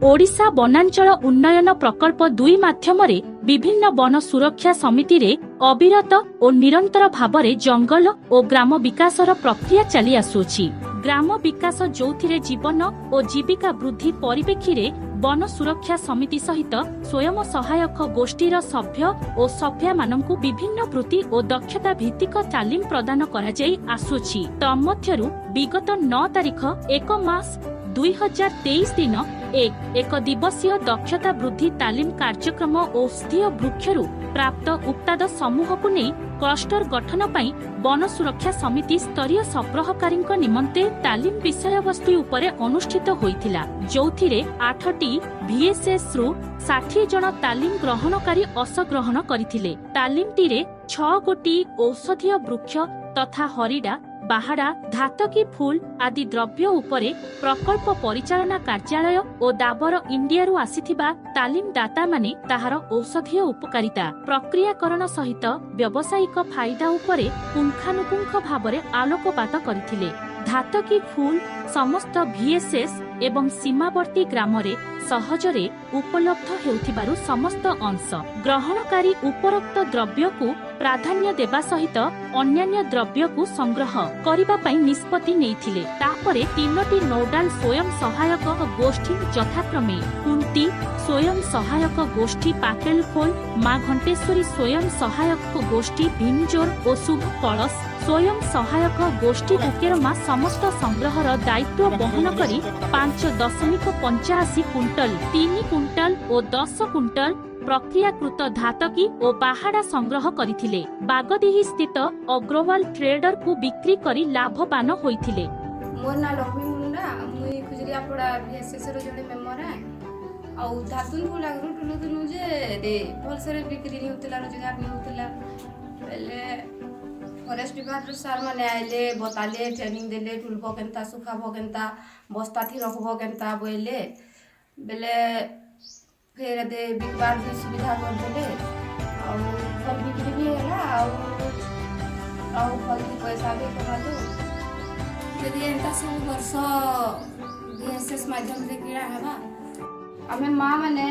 ଓଡ଼ିଶା ବନାଞ୍ଚଳ ଉନ୍ନୟନ ପ୍ରକଳ୍ପ 2 ମାଧ୍ୟମରେ ବିଭିନ୍ନ ବନ ସୁରକ୍ଷା ସମିତିରେ ଅବିରତ ଓ ନିରନ୍ତର ଭାବରେ ଜଙ୍ଗଲ ଓ ଗ୍ରାମ ବିକାଶର ପ୍ରକ୍ରିୟା ଚାଲି ଆସୁଅଛି। ଗ୍ରାମ ବିକାଶ, ଯୋଉଥିରେ ଜୀବନ ଓ ଜୀବିକା ବୃଦ୍ଧି ପରିପ୍ରେକ୍ଷୀରେ ବନ ସୁରକ୍ଷା ସମିତି ସହିତ ସ୍ୱୟଂ ସହାୟକ ଗୋଷ୍ଠୀର ସଭ୍ୟ ଓ ସଭ୍ୟାମାନଙ୍କୁ ବିଭିନ୍ନ ବୃତ୍ତି ଓ ଦକ୍ଷତା ଭିତ୍ତିକ ତାଲିମ ପ୍ରଦାନ କରାଯାଇ ଆସୁଛି। ତନ୍ମଧ୍ୟରୁ ବିଗତ 9 ତାରିଖ 1 ମାସ 2023 ଦିନ ଏକ ଦିବସୀୟ ଦକ୍ଷତା ବୃଦ୍ଧି ତାଲିମ କାର୍ଯ୍ୟକ୍ରମ ଔଷଧୀୟ ବୃକ୍ଷରୁ ପ୍ରାପ୍ତ ଉତ୍ପାଦ ସମୂହକୁ ନେଇ କ୍ଲଷ୍ଟର ଗଠନ ପାଇଁ ବନ ସୁରକ୍ଷା ସମିତି ସ୍ତରୀୟ ସଂଗ୍ରହକାରୀଙ୍କ ନିମନ୍ତେ ତାଲିମ ବିଷୟବସ୍ତୁ ଉପରେ ଅନୁଷ୍ଠିତ ହୋଇଥିଲା, ଯୋଉଥିରେ ଆଠଟି ଭିଏସ୍ଏସ୍ ରୁ 60 ଜଣ ତାଲିମ ଗ୍ରହଣକାରୀ ଅଂଶଗ୍ରହଣ କରିଥିଲେ। ତାଲିମଟିରେ ଛଅ ଗୋଟି ଔଷଧୀୟ ବୃକ୍ଷ ତଥା ହରିଡା, ବାହାଡା, ଧାତକୀ ଫୁଲ ଆଦି ଦ୍ରବ୍ୟ ଉପରେ ପ୍ରକଳ୍ପ ପରିଚାଳନା କାର୍ଯ୍ୟାଳୟ ଓ ଡାବର ଇଣ୍ଡିଆରୁ ଆସିଥିବା ତାଲିମଦାତାମାନେ ତାହାର ଔଷଧୀୟ ଉପକାରିତା, ପ୍ରକ୍ରିୟାକରଣ ସହିତ ବ୍ୟବସାୟିକ ଫାଇଦା ଉପରେ ପୁଙ୍ଖାନୁପୁଙ୍ଖ ଭାବରେ ଆଲୋକପାତ କରିଥିଲେ। ଧାତକୀ ଫୁଲ ସମସ୍ତ ଭିଏସ୍ଏସ୍ ଏବଂ ସୀମାବର୍ତ୍ତୀ ଗ୍ରାମରେ ସହଜରେ ଉପଲବ୍ଧ ହେଉଥିବାରୁ ସମସ୍ତ ଅଂଶ ଗ୍ରହଣକାରୀ ଉପରୋକ୍ତ ଦ୍ରବ୍ୟକୁ ପ୍ରାଧାନ୍ୟ ଦେବା ସହିତ ଅନ୍ୟାନ୍ୟ ଦ୍ରବ୍ୟକୁ ସଂଗ୍ରହ କରିବା ପାଇଁ ନିଷ୍ପତ୍ତି ନେଇଥିଲେ। ତାପରେ ତିନୋଟି ନୋଡାଲ ସ୍ୱୟଂ ସହାୟକ ଗୋଷ୍ଠୀ ଯଥାକ୍ରମେ କୁନ୍ତି ସ୍ୱୟଂ ସହାୟକ ଗୋଷ୍ଠୀ ପାକେଲଖୋଲ, ମା ଘଣ୍ଟେଶ୍ୱରୀ ସ୍ୱୟଂ ସହାୟକ ଗୋଷ୍ଠୀ ଭୀମଜୋର ଓ ଶୁଭ କଳସ ସ୍ୱୟଂ ସହାୟକ ଗୋଷ୍ଠୀ କୁକେରମା ସମସ୍ତ ସଂଗ୍ରହର ଦାୟିତ୍ୱ ବହନ କରି 5.85 କୁଇଣ୍ଟାଲ, 3 କୁଇଣ୍ଟାଲ ଓ 10 କୁଇଣ୍ଟାଲ ପ୍ରକ୍ରିୟାକୃତ ଧାତକୀ ଓ ବାହାଡା ସଂଗ୍ରହ କରିଥିଲେ। ବାଗଦିହି ସ୍ଥିତ ଅଗ୍ରୱାଲ ଟ୍ରେଡରକୁ ବିକ୍ରି କରି ଲାଭବାନ ହୋଇଥିଲେ। ମୋର ନାଁ ଲକ୍ଷ୍ମୀ ମୁଣ୍ଡା। ମୁଇଁ ଖୁଜୁରିଆପଡ଼ା ଭିଏସ୍ଏସ୍ର ଜଣେ ମେମ୍ବର। ଆଉ ଧାତୁନ ଫୁଲ ଆଗରୁ ଟୁଲୁଥିନୁ ଯେ ଭଲସେରେ ବିକ୍ରି ନି ହେଉଥିଲା, ରୋଜଗାର ନି ହେଉଥିଲା। ବେଲେ ଫରେଷ୍ଟ ଡିପାର୍ଟମେଣ୍ଟର ସାର୍ ମାନେ ଆଇଲେ, ବତାଲେ, ଟ୍ରେନିଂ ଦେଲେ, ଟୁଲବ କେନ୍ତା, ଶୁଖାବ କେନ୍ତା, ବସ୍ତାଥି ରଖବ କେନ୍ତା ବୋଇଲେ। ବେଲେ ଫେର୍ ଦେ ବିକବାର ବି ସୁବିଧା କରିଦେଲେ ଆଉ ଭଲ ବିକ୍ରି ବି ହେଲା ଆଉ ଆଉ ଭଲ ଦି ପଇସା ବି କମାଲୁ। ଯଦି ଏନ୍ତା ସବୁ ବର୍ଷ ଭିଏସ୍ଏସ୍ ମାଧ୍ୟମରେ କିଣା ହେବା, ଆମେ ମା ମାନେ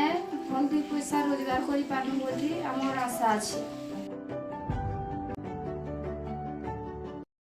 ଭଲ ଦୁଇ ପଇସା ରୋଜଗାର କରିପାରିବୁ ବୋଲି ଆମର ଆଶା ଅଛି।